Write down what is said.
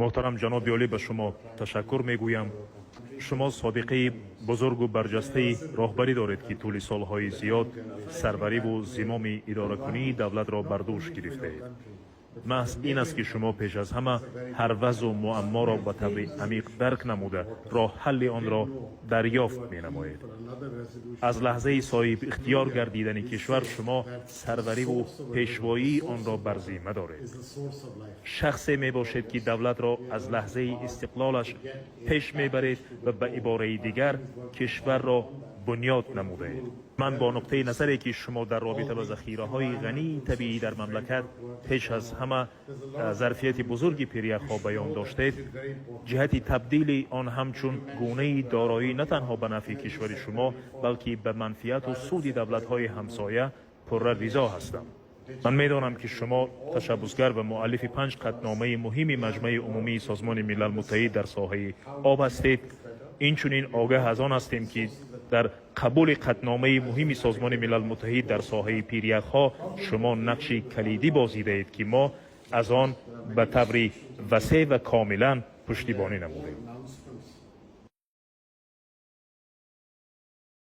Муҳтарам ҷаноби олӣ, ба шумо ташаккур мегӯям. Шумо собиқаи бузургу барҷастаи роҳбарӣ доред, ки тӯли солҳои зиёд сарвариву зимоми идоракунии давлатро бар дӯш гирифтаед. Маҳз ин аст, ки шумо пеш аз ҳама ҳар вазъу муамморо ба таври амиқ дарк намуда, роҳ ҳалли онро дарёфт менамоед. Аз лаҳзаи соҳибихтиёр гардидани кишвар шумо сарвариву пешвоии онро бар зимма доред. Шахсе мебошед, ки давлатро аз лаҳзаи истиқлолаш пеш мебаред ва ба ибораи дигар кишварро бунёд намудаед. Ман бо нуқтаи назаре, ки шумо дар робита ба захираҳои ғании табиӣ дар мамлакат, пеш аз ҳама зарфияти бузурги пиряхҳо баён доштед, ҷиҳати табдили он ҳамчун гунаи дороӣ на танҳо ба нафъи кишвари шумо, балки ба манфиату суди давлатҳои ҳамсоя, пурра ризо ҳастам. Ман медонам, ки шумо ташаббусгар ва муаллифи панҷ қатъномаи муҳими Маҷмаи Умумии Созмони Милал Муттаҳид дар соҳаи об ҳастед. Инчунин огаҳ аз он ҳастем, ки дар қабули қатъномаи муҳими Созмони Милал Муттаҳид дар соҳаи пиряхҳо шумо нақши калидӣ бозидаед, ки мо аз он ба таври васеъ ва комилан пуштибонӣ намудем.